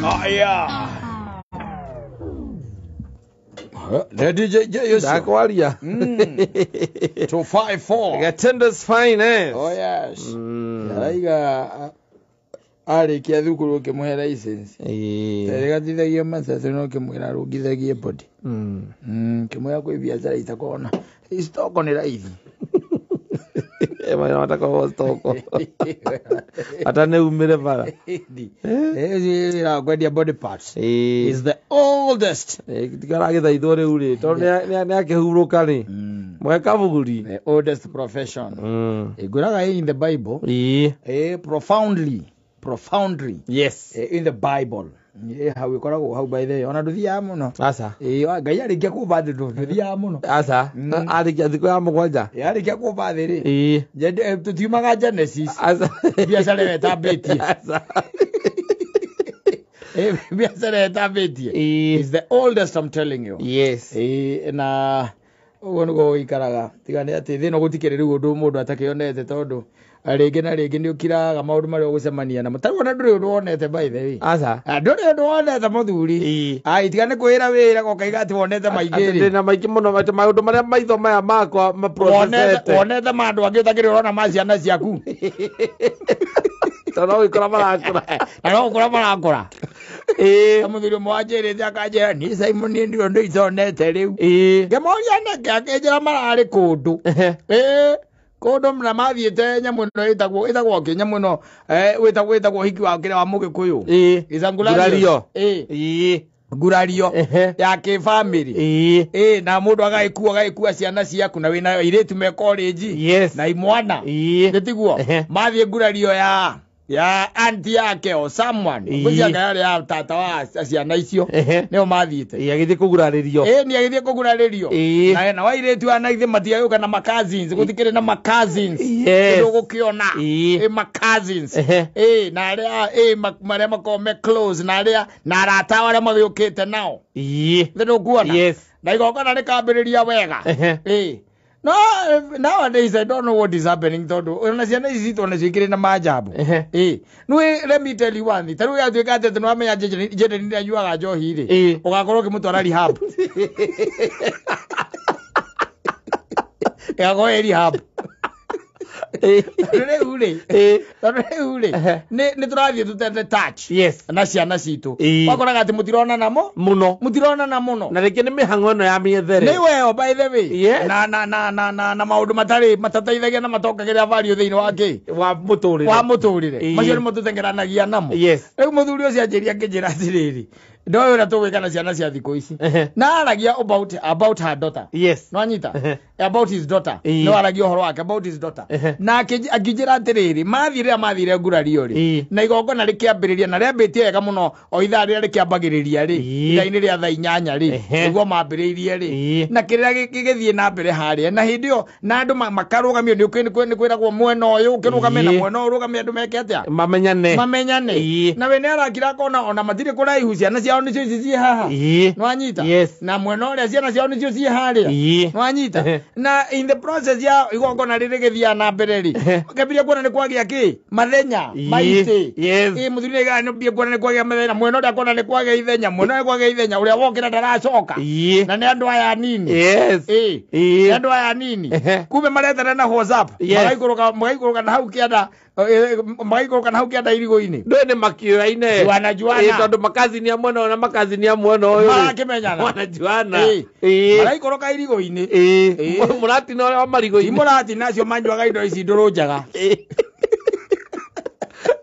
Aya. The DJ J ũcio. Ndakwaria. 254. Gatenda's finest. Oh yes. Araiga arĩkia thukuru ũkĩmũhe license. Ĩĩ. Rĩgatithagia matatũ no ũkĩmwĩra arũngithagie body. Kĩmwĩra kwĩ biacara itakoragwo na stoko nĩ raithi. Marĩa matakoragwo stoko. Ata nĩ umĩre bara. Wĩra wa kwendia body parts Ĩĩ. is the oldest. Tikaragĩthaithwo rĩu rĩ tondũ nĩ akĩhurũka rĩ mwe kabuguri. The oldest profession. Ngwĩraga in the Bible. Ĩĩ. Profoundly. Profoundly. Yes. In the Bible. Hau ĩkoragwo hau by the way. Ona ndũthiaga mũno. Aca. Ngai arĩkia kũmba thĩ ndũthiaga mũno. Aca. Arĩkia thikũ ya mũgwanja. Arĩkia kũmba thĩ rĩ. Ĩĩ. Tũtiumaga Genesis. Aca. Biacara ĩyo ĩtambĩtie. Aca. Biacara ĩyo ĩtambĩtie. Ĩĩ. Is the oldest, I'm telling you. Yes. Na ũguo nĩguo gũikaraga. Tiga nĩ atĩ thĩ ĩno gũtikĩrĩ rĩu ũndũ mũndũ atakĩonete tondũ rĩngĩ na rĩngĩ nĩ ũkiraga maũndũ marĩa ũgũcemania namo. Ta rĩu ona ndũrĩ ũndũ wonete by the way. Aca. Ndũrĩ ũndũ wonete mũthuri. Ĩĩ. Ai, tiga nĩ kwĩra wĩra ũkaiga atĩ wonete maingĩ Atĩ rĩ. ndĩna maingĩ mũno atĩ maũndũ marĩa maitho maya makwa Wonete maprocessete. wonete ma andũ angĩ ũtakĩrĩ ũrona ma ciana ciaku. Tondũ no gũikora marakũra. Na no gũkũra marakũra. Ĩĩ. Ta mũthuri ũmwe wanjĩrĩte akanjĩra niĩ Simon niĩ ndirĩ ũndũ itonete rĩu. Ĩĩ. Ngĩmũria nĩkĩ akĩnjĩra mararĩ kũndũ. Ĩĩ. Kũndũ na mathiĩte nyamũ ĩno ĩtagwo kĩ nyamũ ĩno wĩtagwo hiki wa kĩrĩa wa mũgĩkũyũ. Ĩĩ. Ĩtagwo Ngurario. Ĩĩ. Ĩĩ. Ngurario Ehe. ya kĩbamĩrĩ. Ĩĩ. Ĩĩ, na mũndũ agagĩkua ciana ciaku na wĩna airĩtu me college. Yes. Na imwana. Ĩĩ. Nĩ tiguo? Ehe. Mathiĩ ngurario ya auntie yake or someone. Ĩĩ. Ngwĩciria yarĩ ya tata wa ciana icio. Ehe. Nĩo mathiĩte. Ĩĩ, agĩthiĩ kũgurarĩrio. Ĩĩ, nĩ agĩthiĩ kũgurarĩrio. Ĩĩ. Na na wairĩtu aya na ithe matiagĩũka na ma-cousins, gũtikĩrĩ na ma-cousins. Yes. Ũndũ ũgũkĩona. Ĩĩ. Ĩ ma-cousins. Ehe. Ĩĩ, na arĩa ĩ marĩa makoragwo me close na arĩa na arata ao arĩa magĩũkĩte nao. Ĩĩ. Nĩ ndũkuona? Yes. Na igongona rĩkambĩrĩria wega. Ehe. Ĩĩ. No, nowadays I don't know what is happening tondũ ona ciana ici citũ onacio ikĩrĩ na manjambo. Ehe. Ĩĩ. Nĩ let me tell you one thing. Ta rĩu yatuĩka atĩ nĩwamenya Jaden nĩ anyuaga njohi rĩ. Ĩĩ. Ũgakorwo ũkĩmũtwara rehab. Ĩgakorwo ĩ rehab. Ĩĩ. Tondũ rĩu rĩ. Ĩĩ. Tondũ rĩu rĩ. Ehe. Nĩ tũrathiĩ tũtete touch. Yes. Na ciana citũ. Ĩĩ. Wakoraga atĩ mũtironana mo. Mũno. Mũtironana mũno. Na rĩngĩ nĩ mĩhang'o ĩno ya mĩethere. Nĩ weo by the way. Yes. Na na na na na na maũndũ matarĩ matateithagia na matongagĩrĩra value thĩinĩ wa kĩ? Wa mũtũrĩre. Wa mũtũrĩre. Ĩĩ. Macio nĩmo tũtengeranagia namo. Yes. Rĩu mũthuri ũcio anjĩria akĩnjĩra atĩrĩrĩ, ndoĩ ũrĩa tũgwĩka na ciana cia thikũ ici. Ehe. Na aragia about her daughter. Yes. Nĩwanyita? Ehe. About his daughter. Ĩĩ. No aragia ũhoro wake about his daughter. Ehe. Na akĩnjĩra atĩrĩrĩ, mathiĩ rĩrĩa mathire ngurario rĩ, Ĩĩ. na igongona rĩkĩambĩrĩria na rĩambĩtie wega mũno o ithaa rĩrĩa rĩkĩambagĩrĩria rĩ, Ĩĩ. ithaa-inĩ rĩa thaa inyanya rĩ, Ehe. nĩguo mambĩrĩirie rĩ, Ĩĩ. na kĩrĩa gĩgĩthiĩ na mbere harĩa, na hĩndĩ ĩyo na andũ makarũgamio nĩ kwĩragwo mwena ũyũ ũkĩrũgame na Ĩĩ. mwena ũyũ ũrũgame andũ meke atĩa? Mamenyane. Mamenyane. Ĩĩ. Na we nĩ arakira akona ona matirĩ kũraihu ciana ciao nĩcio ici ciĩ haha. Ĩĩ. Nĩwanyita? Yes. Na mwena ũrĩa ciana ciao nĩcio ciĩ harĩa. Ĩĩ. Nĩwanyita? Ehe. Na in the process ya igongona rĩrĩ rĩgĩthiaga na mbere rĩ, Ehe. ũkĩambirie kuona nĩ kwagĩa kĩ? Mathenya, Ĩĩ. maitĩ. Yes. Ĩĩ, mũthuri nĩ nĩambie kuona nĩ kwagĩa mathenya, mwena ũrĩa kuona nĩ kwagĩa ithenya, mwena ũrĩa kwagĩa ithenya, ũrĩa wokĩra ndaracoka. Ĩĩ. Na nĩ andũ aya anini. Yes. Ĩĩ. Ĩĩ. Nĩ andũ aya anini. Ehe. Kumbe maretana na WhatsApp. Yes. Magaikũrũka na hau kĩanda, magaikũrũka na hau kĩanda irigũ-inĩ. Ndũĩ nĩ makĩoyaine. Juana, juana. Ĩĩ, tondũ makazini a mwena ũyũ na makazini a mwena ũyũ rĩ. Marakĩmenyana. Wanajuana. Ĩĩ. Ĩĩ. Maraikũrũka irigũ-inĩ. Ĩĩ. Ĩĩ. Mũratina ũrĩa wa marigũ-inĩ. Ti mũratina acio manyuaga indo ici ndũrũ njega. Ĩĩ.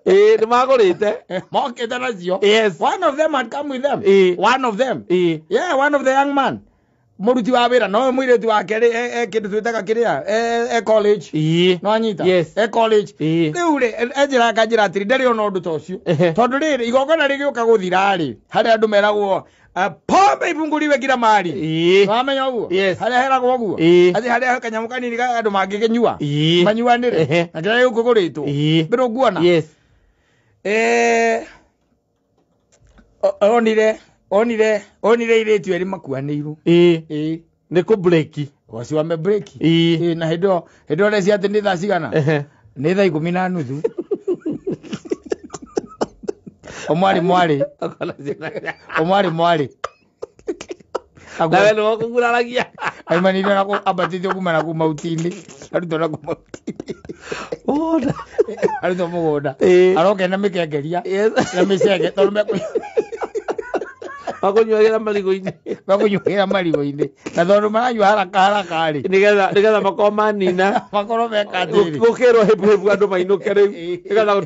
Ĩĩ, nĩ magũrĩte. Mokĩte nacio. Yes. One of them had come with them. Ĩĩ. One of them. Ĩĩ. Yeah, one of the young man. Mũruti wa wĩra no mũirĩtu wake rĩ e kĩndũ twĩtaga kĩrĩa e college. Ĩĩ. Nĩwanyita? Yes. E college. Ĩĩ. Rĩu rĩ enjĩra akanjĩra atĩrĩ ndarĩ ona ũndũ ta ũcio. Ehe. Tondũ rĩrĩ igongona rĩgĩũka gũthira rĩ harĩa andũ meragwo pombe ifunguliwe kila mahali. Ĩĩ. Nĩwamenya ũguo? Yes. Harĩa heragwo ũguo? Ĩĩ. Atĩ harĩa kanyamũ kanini ka andũ mangĩkĩnyua. Ĩĩ. Manyuanĩre. Ehe. Na kĩrĩa gĩgũkũgũrĩtwo. Ĩĩ. Mbere ũkuona? Yes. Onire airĩtu erĩ makuanĩirwo. Ĩĩ. Ĩĩ. Nĩ kũbreki. Wacio wame break. Ĩĩ. Ĩĩ, na hĩndĩ ĩyo ũrecia atĩ nĩ thaa cigana? Ehe. Nĩ thaa 10:30. Omwari mwari. Omwari mwari. Nawe nĩwe ũkũguraragia. Aimanire na ambatĩtio kuma na kuu mauti-inĩ. Arutwo na kuu mauti-inĩ. Mũgũnda. Arutwo mũgũnda. Ĩĩ. Aroke na mĩkengeria Yes. na mĩcege tondũ Makũnyuagĩra marigũ-inĩ. mekũnyuĩra marigũ-inĩ. Na tondũ maranyua haraka haraka rĩ. Nĩgetha makorwo manina. Makorwo meka atĩrĩ. Gũkĩrwo hĩbu hĩbu andũ mainũke rĩu. Nĩgetha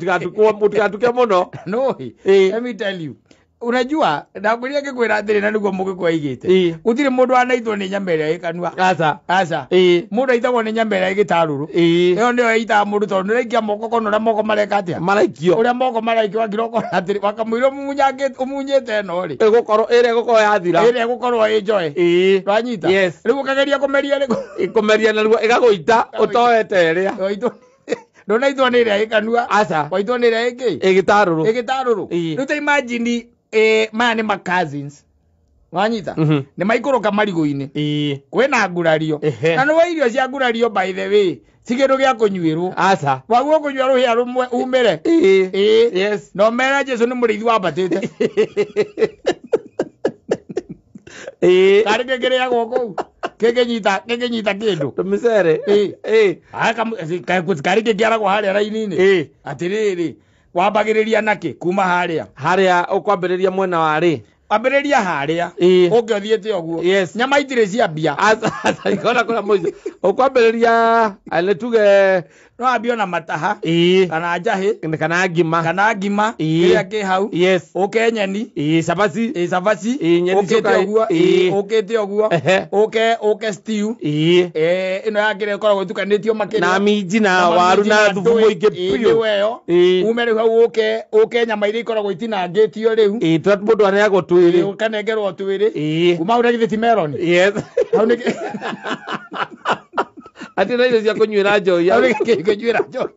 gũtigatuke mũno. No, Ĩĩ. let me tell you. Unajua ndakwĩrire ngĩkwĩra atĩrĩ na nĩguo mũgĩkũyũ aigĩte. Ĩĩ. Gũtirĩ mũndũ anaitwo nĩ nyama ĩrĩa ĩ kanua. Aca. Aca. Ĩĩ. Mũndũ aitagwo nĩ nyama ĩrĩa ĩ gĩtarũrũ. Ĩĩ. Ĩyo nĩyo ĩitaga mũndũ tondũ nĩũraikia moko kona ũrĩa moko mareka atĩa. Maraikio. Ũrĩa moko maraikio wakira ũkona atĩrĩ wakamũira ũmunyĩte ĩno rĩ. Ĩgũkorwo ĩrĩa ĩgũkorwo yathira. Ĩrĩa ĩgũkorwo ĩ njoe. Ĩĩ. Ndwanyita? Yes. Rĩu ũkageria kũmeria rĩ. Ĩkũmeria narua ĩgagũita ũtoete ĩrĩa. Waitwo. Ndũnaitwo nĩ ĩrĩa ĩ kanua. Aca. Waitwo nĩ ĩrĩa ĩ kĩ? Ĩgĩtarũrũ. Ĩgĩtarũrũ. Ĩĩ. Rĩu ta imagine maya nĩ ma cousins. Wanyita? Mhm. Nĩ maikũrũka marigũ-inĩ. Ĩĩ. Kwĩna ngurario. Ehe. Na nĩwe irio cia ngurario by the way. Si kĩndũ gĩa kũnyuĩrwo. Aca. Waguo kũnyua rũhĩa rũmwe umĩre. Ĩĩ. Ĩĩ. Yes. No mera Jesu nĩ mũrĩithi wambatĩte. Ĩĩ. Karĩ kĩngĩrĩagwo kũu. Kĩngĩnyita kĩngĩnyita kĩndũ. Tũmĩcere. Ĩĩ. Ĩĩ. Aya karĩ kĩngĩaragwo harĩa raini-inĩ. Ĩĩ. Atĩrĩrĩ, wambagĩrĩria nakĩ kuma harĩa? Harĩa ũkwambĩrĩria mwena wa rĩ? Ambĩrĩria harĩa. Ĩĩ. Ũke ũthiĩte ũguo. Yes. Nyama itirĩ ciambia. Aca aca ikona kũrĩa mũico. Ũkwambĩrĩria nĩ tuge No ambie ona mataha. ĩĩ Kana njahĩ. kana ngima. Kana ngima. Ĩĩ. Kĩrĩa kĩ hau. Yes. Ũke nyeni. Ĩĩ cabaci. Ĩ cabaci. Ĩĩ, nyeni Ũkĩte cioka- ũguo. Ĩĩ. Ũkĩte ũguo. Ehe. Ũke ũke stew. Ĩĩ. Ĩno ya kĩrĩa ĩkoragwo ĩtukanĩtio makĩria. Na minji na waru na thubu mũingĩ biũ. Nĩwe ĩyo. Ĩĩ. Ume rĩu hau ũke ũke nyama iria ikoragwo itinangĩtio rĩu. Ĩĩ twa mũndũ aneagwo twĩrĩ. Ũkanengerwo twĩrĩ. Ĩĩ. Kuma hau na githĩ ti meroni. Yes. Hau nĩ Atĩ na irio cia kũnyuĩra njohi. hau nĩ kĩnyuĩra njohi.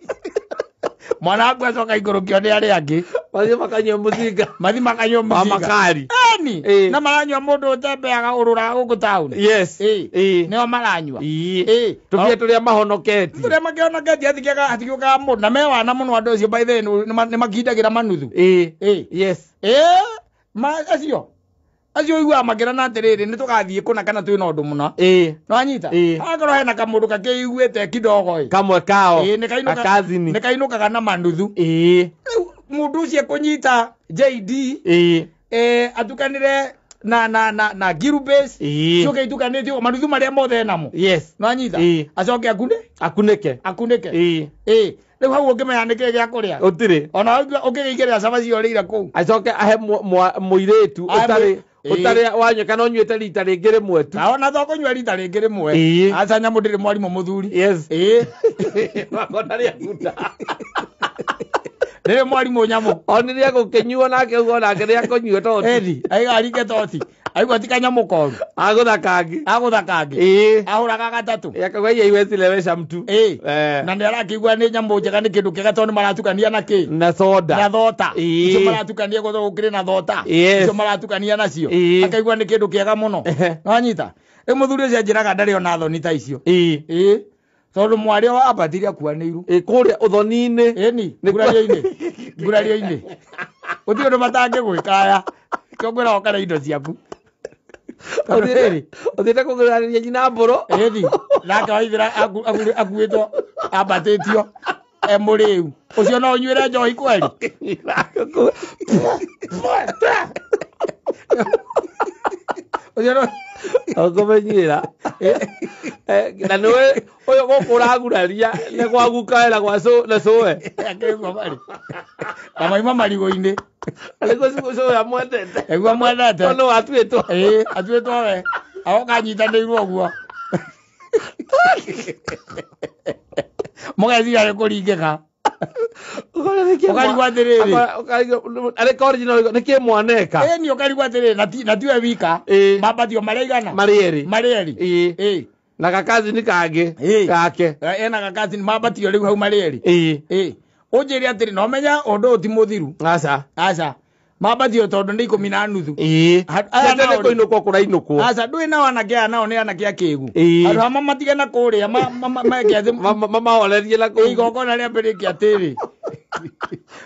Mwana waku acoka ikũrũkio nĩ arĩa angĩ. Mathiĩ makanyua mũcinga. Mathi makanyua Wa mũcinga. makari. Eni. Ĩĩ. Na maranyua mũndũ ũtembeaga ũrũraga gũkũ taũni. Yes. Ĩĩ. Ĩĩ. Nĩo maranyua. Ĩĩ. Ĩĩ. Tũbia tũrĩa mahonoketie. Tũrĩa makĩhonoketie hatigĩũkaga mũndũ na me wana mũno andũ acio by the way nĩ makindagĩra manuthu. Ĩĩ. Ĩĩ. Yes. Ĩĩ, ma acio acio ũiguaga makĩrana atĩrĩrĩ nĩ tũgathiĩ kũna kana twĩna ũndũ mũna. Ĩĩ. Nĩwanyita? Ĩĩ. Akorwo hena kamũndũ kakĩiguĩte kidogo ĩ. Kamwe kao. Ĩĩ, nĩ kainũka- Gakazini. nĩ kainũkaga na manuthu. Ĩĩ. Rĩu mũndũ ũcio ekũnyita JD Ĩĩ. atukanĩre na na na na girubase Ĩĩ. ciũke itukanĩtio manuthu marĩa mothe enamo. Yes. Nĩwanyita? Ĩĩ. Acoke akune Akunĩke. akunĩke. Ĩĩ. Ĩĩ. Rĩu hau ũngĩmenya nĩkĩĩ gĩa kũrĩa. Ũtirĩ. Ona ũngĩgĩikĩrĩra cabaci ũrĩire kũu. Acoke ahe mũirĩtu Ahe ũtarĩ Ĩĩ. ũtarĩ wanyua kana ũnyuĩte rita rĩngĩ rĩmwe tu. Na ona to kũnyua rita rĩngĩ rĩmwe. Ĩĩ. Aca nyamũ ndĩrĩ mwarimũ mũthuri. Yes. Ĩĩ. Makona rĩakunda. Ndĩrĩ mwarimũ nyamũ. Oni rĩagũkĩnyuo nake ũguo nake rĩakũnyua toti. Edi, aiga toti. Aigua ti kanyamũ koru. Agũtha kangĩ. Agũtha kangĩ. Ĩĩ. Ahũraga gatatũ. Yakauga iye iwezi lewesha mtu. Ĩĩ. Eh. Na nĩ arakĩigua nĩ nyamũ njega nĩ kĩndũ kĩega tondũ nĩ maratukania na kĩ? Na soda. Na thota. Ĩĩ. Icio maratukania gũthũ gũkĩrĩ na thota. Yes. Icio maratukania nacio. Ĩĩ. Akaigua nĩ kĩndũ kĩega mũno. Ehe. Nĩwanyita? Rĩu mũthuri ũcio anjĩraga ndarĩ ona thoni ta icio. Ĩĩ. Ĩĩ. Tondũ mwarĩ wa ambatire akuanĩirwo. Ĩĩ kũrĩa ũthoni-inĩ. Ĩni, Nĩ ngurario-inĩ. Ngurario-inĩ. Gũtirĩ ũndũ matangĩgwĩka aya. Kĩo ngwĩra ũkare indo ciaku. Tondũ rĩrĩ, Ũthiĩte kũgũranĩria nyina mbũrũ. ĩni, nake waithĩra akuĩtwo ambatĩtio e mũrĩu. Ũcio no ũnyuĩre njohi kweri? Ũcio no Ũkũmenyera. Na nĩwe ũyũ gũkũ ũraguraria nĩ gwa gukawe na gwa na cũwe. akĩigua marĩ. Na maima marigũ-inĩ. Nĩguo cũwe amwendete. Aigua mwendete. Tondũ watuĩtwo. Ĩĩ, atuĩtwo we. Agoka anyitanĩirwo ũguo. Mũgeciria nĩ kũringĩka. Ũkarigwo atĩrĩrĩ. Arĩ ka original nĩkĩ mwaneka. Ĩni ũkarigwo atĩrĩrĩ na tiwe wika. Ĩĩ. Mambatio marĩ aigana? Marĩ erĩ. Marĩ erĩ. Ĩĩ. Ĩĩ. Na gakazini kangĩ. Ĩĩ. Gake. Ena gakazini mambatio rĩu hau marĩ erĩ. Ĩĩ. Ĩĩ. Ũnjĩre atĩrĩ no menya ũndũ ũyũ ti mũthiru. Aca. Aca. Mambatio tondũ nĩ 10 na nuthu. Ĩĩ. Aya Tete nao nĩ rĩ. kũinũkwo kũrainũkwo. Aca ndũĩ nao anake aya nao nĩ anake akĩgu. Ĩĩ. Handũ ha mamatige na kũrĩa meke atĩ Mamahorerie na kũu. igongona rĩa mbere atĩrĩ.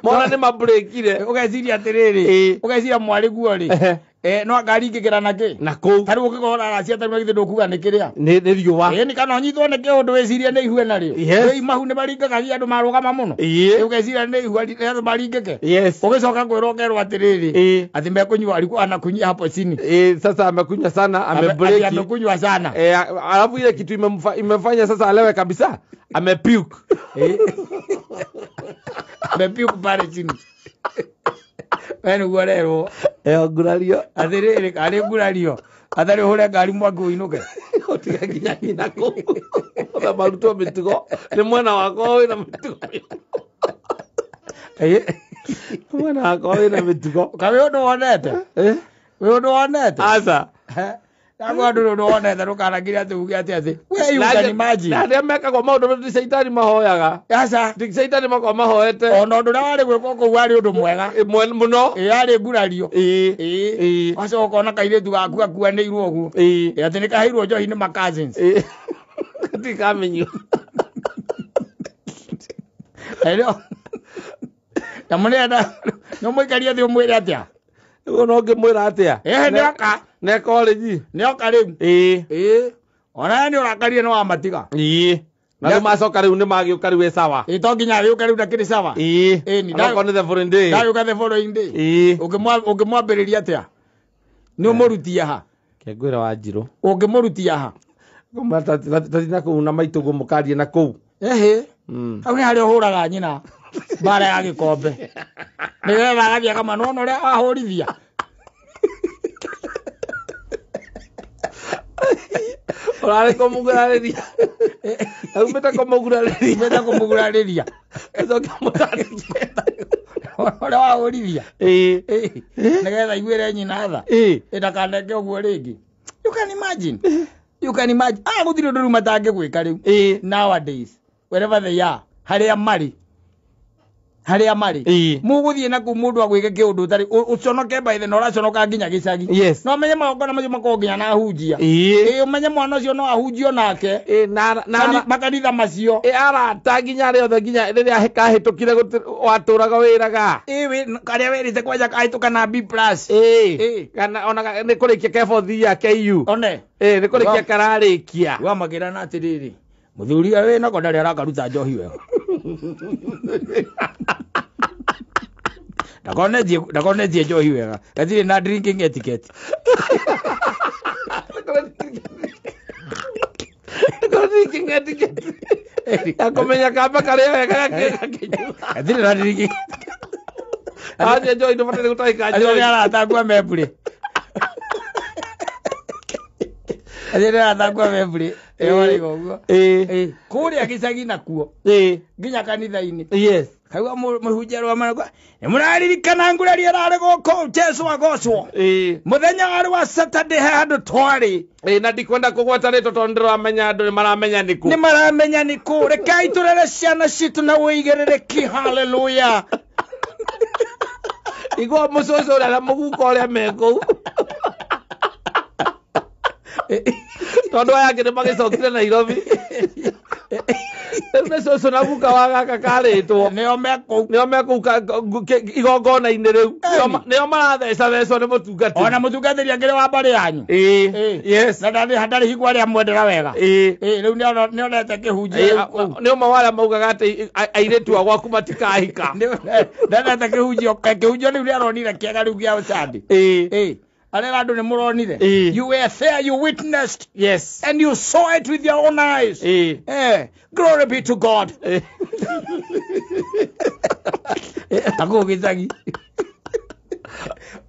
Mwana nĩ mabreakire. Ũgeciria atĩrĩrĩ, Ĩĩ. ũgeciria mwarĩ guo rĩ, Ehe. No ngari ingĩkĩra na kĩ? Na kũu. Ta rĩu ũngĩkorwo ũraracia ta rĩu githĩ ndũkuga nĩ kĩrĩa? Nĩ riũa. Ĩĩ, nĩ kana ũnyitwo nĩ kĩũndũ wĩcirie nĩ ihue narĩo. Yes. Rĩu mahu nĩ maringagagia andũ marũgama mũno. Ĩĩ. Ũgeciria nĩ ihua andũ maringĩke. Yes. Ũgĩcoka kwĩrwo ũkerwo atĩrĩrĩ, Ĩĩ. atĩ mekũnyua alikuwa anakunyia hapo chini. Ĩĩ, sasa amekunywa sana, Ati amebreki. amekunywa sana. Alafu ile kitu imemfanya sasa alewe kabisa, amepuke. Amepuke pale chini. We nĩguo ũrerwo. Ngurario. Atĩrĩrĩ, karĩ ngurario. Atarĩ ũhũre ngari mwaki ũinũke. Ũtige nginya nyina kũu. Ona marutwo mĩtugo. Nĩ mwena wakwa wĩna mĩtugo. Mwena wakwa wĩna mĩtugo. Ka wĩ ũndũ wonete? Wĩ ũndũ wonete? Aca. Naguo andũ ũndũ wonete ndũkanakire atĩ uge atĩ atĩ. We you can imagine. Na arĩa mekagwo maũndũ ti caitani mahoyaga. Aca. Ti caitani makoragwo mahoete. Ona ũndũ ũrĩa warĩ gwĩkwo kũu warĩ ũndũ mwega. Mũno. Ĩĩ, yarĩ ngurario. Ĩĩ. Ĩĩ. Ĩĩ. Wacoka ũkona kairĩtu gaku gakuanĩirwo ũguo. Ĩĩ. Ĩĩ, atĩ nĩ kaheirwo njohi nĩ ma cousins. Ĩĩ. Gatikamenywo. Ĩrĩo. Na mũrenda no mũikarie thĩ ũmwĩre atĩa? Ũguo no ngĩmwĩra atĩa? Ĩhĩ, nĩoka. Ne college. Nĩoka rĩu. Ĩĩ. Ĩĩ. Ona nĩ ũrakarire nĩ wamatiga. Ĩĩ. Na rĩu macoka rĩu nĩ magĩũka rĩu ĩ sawa. Ĩĩ, to nginya agĩũke rĩu ndakĩrĩ sawa. Ĩĩ. Ĩĩ, ni Onakorwo nĩ the following day. Ndagĩũka the following day. Ĩĩ. Ũngĩmwambĩrĩria atĩa? Nĩ ũmũrutie ha? Kengwĩra wa Njirũ. Ũngĩmũrutia ha? Tũthiĩ na kũu na maitũ guo mũkarie na kũu. Ĩhĩ. Hau nĩ harĩa ũhũraga nyina mbara ya gĩkombe. Nĩgetha agathiĩ akama nĩwona ũrĩa wahũrithia. Ũrarĩ kũmũgurarĩria. Aumĩte kũmũgurarĩria. Umĩte kũmũgurarĩria. Ũcoke ũmũtarĩrie. Ũrĩa wahũrithia. Ĩĩ. Ĩĩ. Nĩgetha aiguĩre nyina tha. Ĩĩ. Ĩ ndakaneke ũguo rĩngĩ. You can imagine. You can imagine. Aya gũtirĩ ũndũ rĩu matangĩgwĩka rĩu. Ĩĩ. Nowadays, wherever they are, harĩa marĩ. Harĩa marĩ. Ĩĩ. Mũgũthiĩ na kũu mũndũ agwĩke kĩũndũ ũtarĩ ũconoke by the na ũraconoka nginya gĩcagi. Yes. No ũmenye magongona macio makoragwo nginya na ahunjia. Ĩĩ. Ĩĩ, ũmenye mwana ũcio no ahunjio nake. Ĩĩ, na Makanitha macio. Ĩ, arata nginya arĩa othe nginya rĩrĩa kahĩtũkire watũraga wĩraga. Ĩĩ, karĩa wĩrĩte kwanja kahĩtũka na B plus. Ĩĩ. Ĩĩ. Kana ona nĩ kũrĩkia ke fourth year KU. One. Ĩĩ, nĩ kũrĩkia kararĩkia. Wamakĩra na atĩrĩrĩ, mũthuri ũyũ wĩna ko ndarĩ arakaruta njohi wega. Ndakonetie njohi wega. Gatirĩ na drinking etiquette. Drinking etiquette. Ya kũmenya kamba karĩa wega gakĩnyua. Gatirĩ na drinking. Athiĩ njohi ndũbataire gũtahĩka Acio njohi. nĩ arata akua mebure. Acio nĩ arata akua mebure. Ĩyo marĩga ũguo. Ĩĩ. Ĩĩ, kũrĩa gĩcagi nakuo Ĩĩ. nginya kanitha-inĩ. Yes. Kaigua mũhunjia arũgama na nĩ mũraririkana ngurario ĩrarĩ gũkũ Jesũ agocwo. Ĩĩ. Mũthenya warĩ wa Saturday he handũ twarĩ. Ĩĩ, na ndikwenda kũgweta rĩtwa tondũ ndĩramenya andũ nĩ maramenya nĩ kũ. Nĩ maramenya nĩ kũ. Rekei tũrere ciana citũ na ũigĩrĩrĩki. Hallelujah. Igua mũcũcũ ũrĩa na mũguka ũrĩa me kũu. Tondũ aya angĩ nĩ magĩcokire Nairobi. Rĩu nĩ cũcũ na guka wa gaka karĩtwo. Nĩo me kũu. Nĩo me kũu igongona-inĩ rĩu. Nĩo marathecathecwo nĩ mũtungatĩri. Ona mũtungatĩri akĩrĩ wa mbarĩ yanyu. Ĩĩ. Ĩĩ. Yes. Na ndarĩ hingo arĩa mwendera wega. Ĩĩ. Ĩĩ, rĩu nĩonete kĩhunjio rĩu kũu. Nĩ ũmwe wa arĩa maugaga atĩ airĩtu a gwaku matikahika. Nĩonete kĩhunjio, kĩhunjio rĩu nĩaronire kĩega rĩu gĩa Sunday. Ĩĩ. Ĩĩ. Arĩa andũ nĩ mũronire. Ĩĩ. You were there, you witnessed. Yes. And you saw it with your own eyes. Ĩĩ. Glory be to God. Ĩĩ. Akũu gĩcagi.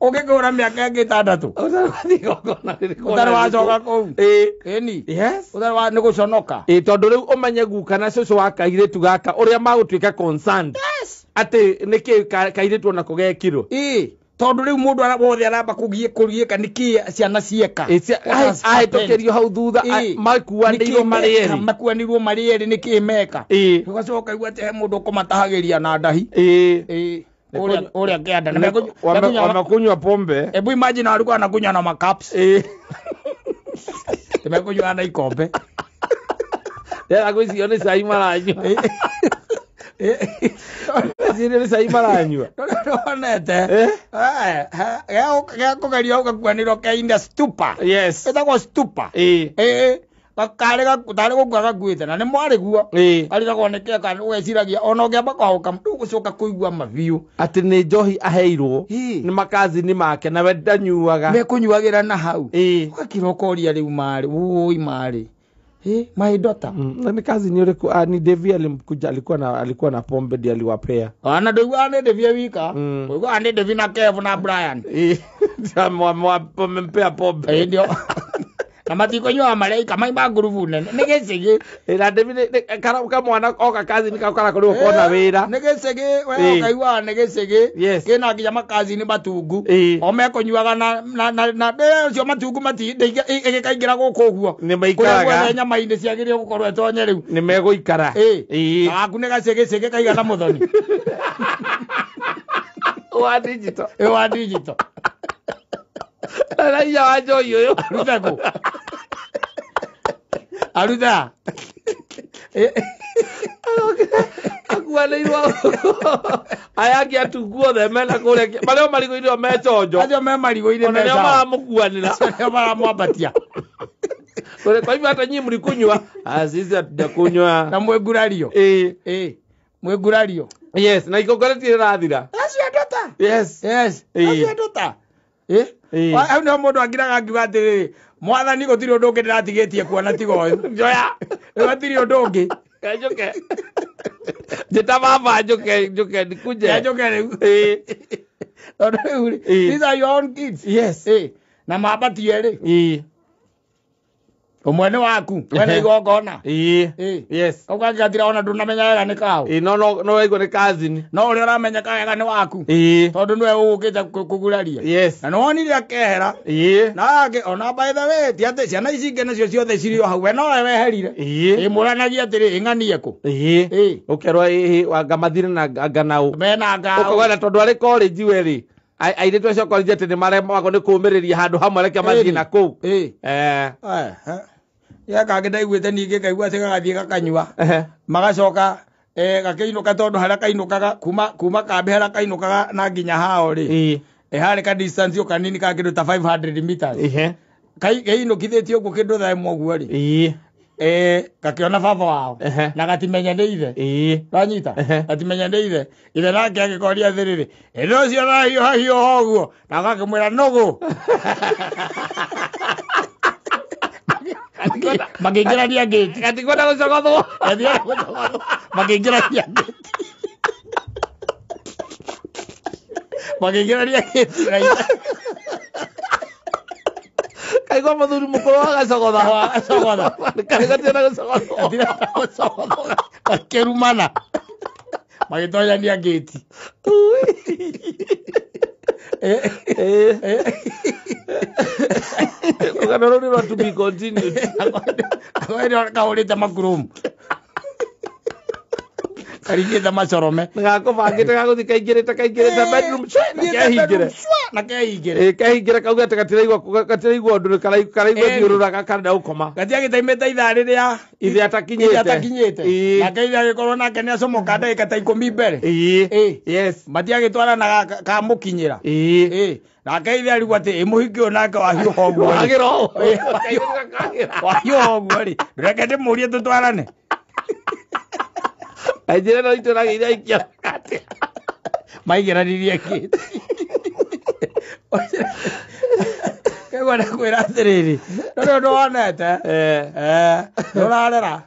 Ũngĩkũra mĩaka ĩngĩ ĩtandatũ. Ũtarĩ wathiĩ igongona rĩrĩkũ Ũtarĩ wacoka kũu. Ĩĩ. Ĩni. Yes. Ũtarĩ wa nĩ gũconoka. Ĩĩ, tondũ rĩu ũmenye guka na cũcũ wa kairĩtu gaka ũrĩa magũtuĩka concerned. Yes. Atĩ nĩkĩ kairĩtu onako gekirwo. Ĩĩ. Tondũ rĩu mũndũ wothe aramba kũgiĩka nĩkĩ ciana cieka. Ahĩtũkĩrio hau thutha makuanĩirwo marĩ erĩ. Makuanĩirwo marĩ erĩ nĩkĩ meka. Ĩĩ. Ũgacoka ũkaigua atĩ he mũndũ ũkũmatahagĩria na ndahi. Ĩĩ. Ĩĩ. Ũrĩa kĩanda. Wamekunywa pombe. Hebu imagine walikuwa wanakunywa na macups. Ĩĩ. Tumekunywa na ikombe. Ndĩrera gwĩcirio nĩ cai maranyua. Ũreciria nĩ cai maranyua? Ndonete. Eh? Gĩa kũgeria ũgakuanĩrwo keina stupa. Yes. Ĩtagwo stupa. Ĩĩ. Ĩĩ. Karĩ tarĩ gũkua gakuĩte na nĩ mwarĩ guo. Ĩĩ. Karigagwo nĩ kĩa kana ũgeciragia ona ũngĩamba kwahũka ndũgũcoka kũigua mabiũ. Atĩ nĩ njohi aheirwo Ĩĩ. nĩ makazini make nawe ndanyuaga. Mekũnyuagĩra na hau. Ĩĩ. Ũgakira ũkoria rĩu marĩ ũi marĩ. Ĩ my daughter. Na ni kazini ũrĩkũ? Ah, ni Devi alimkuja alikuwa na pombe ndiye aliwapea. Ana ndũiguaga nĩ Devi e wika. Ũiguaga nĩ Devi na Kev na Brian. Ĩĩ. Wamempea pombe. Ĩ ndio. Na matikũnyuaga mareika maima ngurubu nene. Nĩ gĩcĩgĩ. Ĩ, na Devi kamwana oka kazini kau karakorirwo kona wĩra. Nĩ gĩcĩgĩ we Ĩ. ũkaiguaga nĩ gĩcĩgĩ. Yes. Kĩna nginya makazini matungu. Ĩ. O mekũnyuaga na ũcio matungu mati ĩgĩkaingĩra gũkũ ũguo. Nĩ Kũrĩa maikaraga. guothe nyama-inĩ ciagĩrĩire gũkorwo ĩtonye rĩu. Nĩ megũikara. Ĩ. Ĩ. Gaku nĩ gacĩgĩcĩgĩ kaigana mũthoni. Wa digital. Ĩ wa digital. Raia wa njohi ũyũ. Arute kũ? Aruta. Akuanĩirwo aya angĩ atungu othe mena kũrĩa marĩa o marigũ-inĩ o me chonjo. Acio me marigũ-inĩ Ona me nĩo sawa. maramũkuanĩra. Acio nĩo maramwambatia. Kwa hivyo hata nyinyi mlikunywa, ah, sisi hatujakunywa. Na mwĩngurario. Ĩ. Ĩ. Mwĩngurario. Yes, na igongona rĩtirĩ rĩrathira. Acio andũ ta. Yes. Yes. Ĩ. Acio andũ ta. Ĩ. Ĩ. Hau nĩho mũndũ angiraga angiuga atĩrĩrĩ, mwathani gũtirĩ ũndũ ũngĩ ndĩratigĩtie kuona tiga ũyũ. Njoya. Gũtirĩ ũndũ ũngĩ. Njũke. Njĩta baba njũke njũke nikuje. Njũke rĩu. Ĩ. Tondũ rĩu rĩ, Ĩ. these are your own kids. Yes. Ĩ. Na mambatie rĩ. Ĩ. Ũmwe nĩ waku. Wena igongona. Ĩ. Ĩ. Yes. Kau kangĩ gatira ona ndũnamenya wega nĩ kaũ. Ĩ, no no no waigua nĩ cousin. No ũrĩa ũramenya wega nĩ waku. Ĩ. Tondũ nĩwe ũgũkĩte kũguraria. Yes. Na nĩwonire akehera. Ĩ. Na angĩ ona by the way ti atĩ ciana ici ingĩ nacio ciothe cirĩ o hau we nowe weherire. Ĩ. Ĩ mũranagia atĩrĩ ĩng'anie kũ. Ĩ. Ĩ. Ũkerwo ĩ anga mathire na anga naũ. Mena ngaũ. Ũkauga na tondũ arĩ college we rĩ. Airĩtu acio college atĩ nĩ maremagwo nĩ kũũmĩrĩria handũ hamwe reke mathiĩ na kũu. Ĩ. Eh. Ya kangĩ ndaiguĩte ningĩ ngaigua atĩ gagathiĩ gakanyua. Ehe. Magacoka gakĩinũka tondũ harĩa kainũkaga kuma kambĩ harĩa kainũkaga na nginya hao rĩ. Ĩ. Harĩ ka distance o kanini ka kĩndũ ta 500 meters. Ihe. Kainũkithĩtie ũguo kĩndũ thaa ĩmwe ũguo rĩ. Ĩ. Gakĩona baba wao. Ehe. Na gatimenya nĩ ithe. Ĩ. Wanyita? Ehe. Gatimenya nĩ ithe. Ithe nake agĩkoria atĩrĩrĩ, ĩndĩ ũcio ũrahiũha hiũha ũguo. Na gakĩmwĩra nũgũ. Makĩingĩrania ngĩti. Gatikwenda gũcogothwo. Makĩingĩrania ngĩti. Makĩingĩrania ngĩti na ithe. Kaigua mũthuri mũkũrũ agacogotha. Agacogotha. Karĩ gatienda gũcogothwo. Gatirenda gũcogothwo. Gakĩrumana. Magĩtonyania ngĩti. Ĩ. Rũgano rũu nĩ rwa to be continued. Kahũrĩte makurumu. Karingĩte macorome. Gakũbangĩte gagũthiĩ kaingĩrĩte bedroom na kehingĩre. Na kehingĩre. Ĩ, kehingĩre kauge atĩ gatiraigua ũndũ karaigua Ĩni. thiũrũraga karenda gũkoma. Gatiagĩtaimĩte ithaa rĩrĩa Ithe atakinyĩte. ithe atakinyĩte. Ĩ. Nake ithe agĩkorwo nake nĩacomoka ndagĩka ta ikũmi mbere. Ĩ. Ĩ. Yes. Matiagĩtwarana kamũkinyĩra. Ĩ. Ĩ. Nake ithe arigwo atĩ ĩ mũhiki ũyũ nake wahiũha ũguo rĩ. Wagĩra ũũ. Ĩ. Kagĩra. Wahiũha ũguo rĩ. Reke ndĩmũrie tũtwarane. Njĩra ĩno itũ ĩragĩire aikia atĩa. Maigĩranirie ngĩti. Kaigua ndakwĩra atĩrĩrĩ, ndũrĩ ũndũ wonete. Ndũrarera.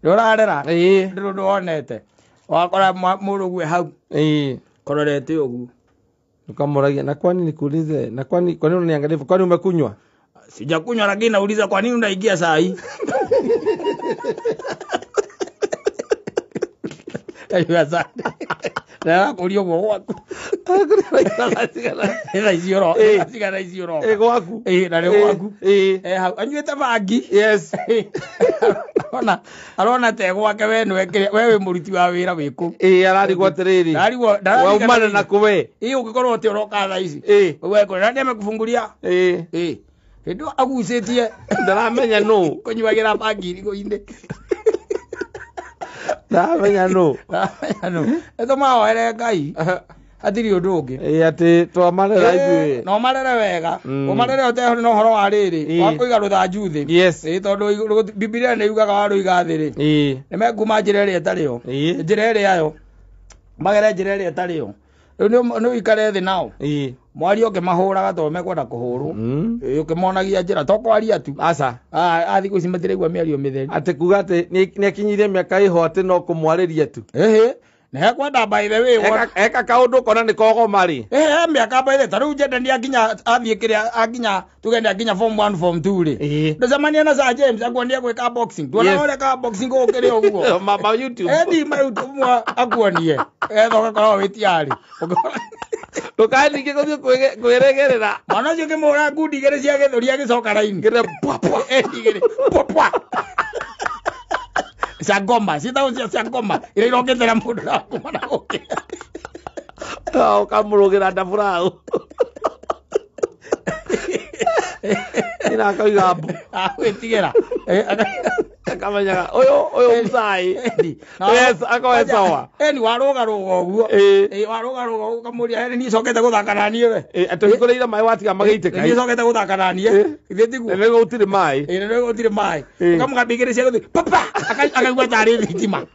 Ndũrarera. Ĩ. Ndũrĩ ũndũ wonete. Wakora mũrũgue hau. Ĩ. Kororete ũguo. Ukamũragia na kwani nikuulize na kwani kwa nini unaniangalia hivyo? Kwani umekunywa? Sijakunywa lakini nauliza kwa nini unaingia saa hii? Asante. Ndĩrakũria ũguo gwaku. Thaa ici Ĩ. cigana ici ũroka. Ĩ gwaku. Ĩ, na nĩ gwaku. Ĩ. Hau anyuĩte bangi. Yes. Arona te gwake we nĩwe kĩrĩa we wĩ mũruti wa wĩra wĩ kũu. Ĩ ararigwo atĩrĩrĩ. Ndarigwo Waumana na kũ we? Ĩ ũngĩkorwo atĩ ũroka thaa ici. Ĩ. We kũrĩa nani amekufungulia? Ĩ. Ĩ. Hĩndĩ ĩyo agucĩtie Ndaramenya nũ. kũnyuagĩra bangi irigũ-inĩ. Ndamenya nũ. Nĩ tũmahoere Ngai, hatirĩ ũndũ ũngĩ. Ĩ, atĩ twamarera ithuĩ. Na ũmarere wega, ũmarere ũtehũrĩ na ũhoro wa rĩrĩ wa kũiga rũthanju thĩ. Ĩ, tondũ Bibilia nĩ yugaga warũiga thĩ rĩ, nĩ mekuma njĩra ĩrĩa ĩtarĩ yo, njĩra ĩrĩa yo magere njĩra ĩrĩa ĩtarĩ yo. Rĩu nĩ ũikare thĩ nao, mwario ũkĩmahũraga tondũ mekwenda kũhũrwo. Ĩ, ũkĩmonagia njĩra, to kwaria tu. Aca. Ah, thikũ ici matiraigua mĩario mĩtheri. Atĩ kuga atĩ nĩ akinyirie mĩaka ĩho atĩ no kũmwarĩria tu. Ĩhĩ, nĩ hekwenda by the way Eka kaũndũ kona nĩ kogoma rĩ. Ĩhĩ, mĩaka by the ta rĩu njende nĩ akinya athiĩ kĩrĩa akinya, tuge nĩ akinya form 1, form 2 rĩ, ndũcemania na Sir James akuonie gwĩka boxing. Tuona ũrĩa ka boxing gũkĩrĩ ũguo. Ma YouTube. Edi ma YouTube akuonie etha ũgakorwo wĩ tiarĩ. Ndũkae ningĩ gũthiĩ kwĩregerera. Mwana ũcio ũkĩmũhũra ngundi igĩrĩ cia gĩthũri agĩcoka raini. Ngĩre pwa pwa. Edi igĩrĩ pwa pwa cia ngoma, ciĩtagwo cia ngoma iria irokĩtĩra mũndũ na kuma na gũkĩ. Ũkamũrũgĩra ndaburaũ. Ina akauga mbu. Agwĩtigĩra. Akamenyaga ũyũ mũcai. Yes, akoe sawa. Eni warũgarũga ũguo. Ĩ. Warũgarũga ũguo ũkamũria, "Eni niĩ cokete gũthaka na niĩ we?" Atĩ ũhingũrĩire maĩ watiga magĩitĩka. Niĩ cokete gũthaka na niĩ. Githĩ tiguo? Nĩguo gũtirĩ maĩ. Ĩ, nĩguo gũtirĩ maĩ. Ũkamũgambia igĩrĩ cia gũthiĩ papa, akaigua tarĩ thitima.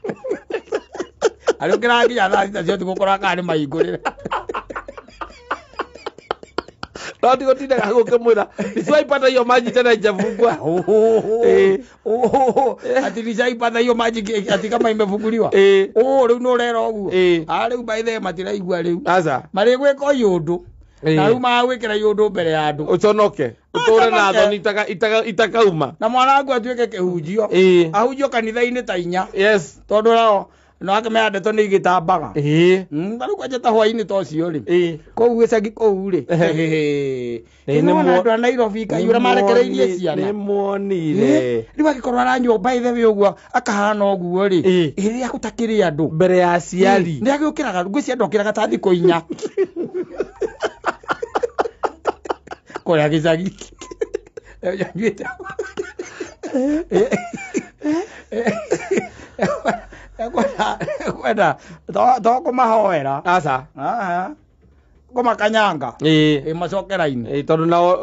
Arĩũkĩraga nginya thaa 6 cia ũtukũ kũrora kana nĩ mahingũrĩre. No ndigũtindaga gũkĩmwĩra nisiwaipata hiyo maji tena ijafungwa. Ati nishaipata hiyo maji ati kama imefunguliwa. Oh, rĩu nĩ ũrera ũguo. Ah, rĩu by the way matiraigua rĩu. Aca. Marĩgwĩka o iũndũ. Na rĩu magwĩkĩra iũndũ mbere ya andũ. Ũconoke. Ũtũre na Aconoke. thoni itakauma. Na mwana waku atuĩke kĩhunjio. Ahunjio kanitha-inĩ ta 4. Tondũ nao no akĩmenya ndeto nĩ igĩtambaga. Ta rĩu kwanja ta hwaĩ-inĩ ta ũcio rĩ. Kũu gĩcagi kũu rĩ. Ĩ, Nĩ wona andũ a Nairobi kaĩ ũrĩa marekereirie ciana. Nĩ muonire. Rĩu angĩkorwo aranyua by the way ũguo akahana ũguo rĩ, rĩrĩa gũtakĩrĩ andũ mbere ya aciari. Nĩ agĩũkĩraga, ngwĩciria ndokĩraga ta thikũ 4 kũrĩa gĩcagi. Anyuĩte. Ekwenda to kũmahoera. Aca. Aha. Kũmakanyanga. Ĩ, macoke raini. Ĩ, tondũ nao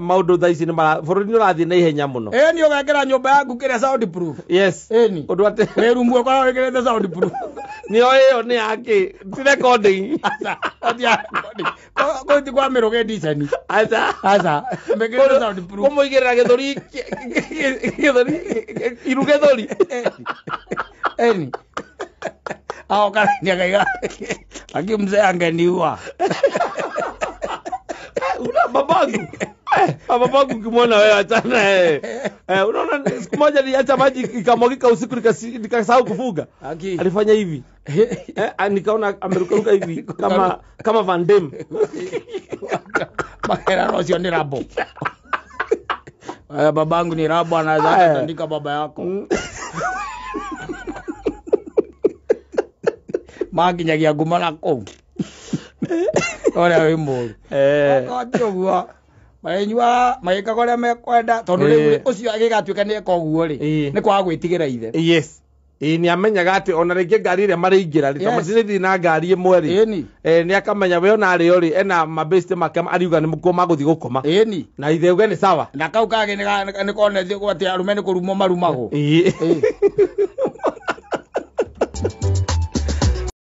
maũndũ thaa ici nĩ mara bũrũri nĩ ũrathiĩ na ihenya mũno. Ĩ, nĩ ũgekĩra nyũmba yaku kĩrĩa sound proof. Yes. Ĩni. Ũndũ atĩ wĩ rumu ũkoragwo wĩkĩrĩte sound proof. Nĩyo ĩyo nĩ yakĩ? Ti recording. Aca, ti ya recording. Kũu ti kwa mĩrũgĩ ndiceni. Aca. Aca. Mĩkĩrĩte sound proof. Kũmũigĩrĩra gĩthũri, gĩthũri, iru gĩthũri. Eni. Aoka akaiga aki mzee angeniua. Una babangu. Babangu ukimwona wewe achana. Unaona siku moja niliacha maji ikamwagika usiku nikasahau kufuga. Aki. Alifanya hivi. Nikaona amerukaruka hivi kama Van Damme. Makera rosio ni rabo. Babangu ni rabo, anaweza kutandika baba yako. Makinyagia nguma na kũu. Ũrĩa wĩ mũru. Okorwo ti ũguo, marĩnyuaga, magĩkaga ũrĩa mekwenda, tondũ rĩu ũcio agĩgatuĩka nĩ eka ũguo rĩ, nĩ kwaga gwĩtigĩra ithe. Yes. Ĩ, nĩ amenyaga atĩ ona rĩngĩ ngari ĩrĩa marĩingĩra rĩ, tondũ matirĩthiĩ na ngari ĩmwe rĩ. Nĩ akamenya we ona arĩo rĩ, ena mabeste make ariuga nĩ mũkuo magũthiĩ gũkoma. Na ithe uge nĩ sawa. Na kau kangĩ nĩ konetio atĩ arũme nĩ kũrumwo marumagwo.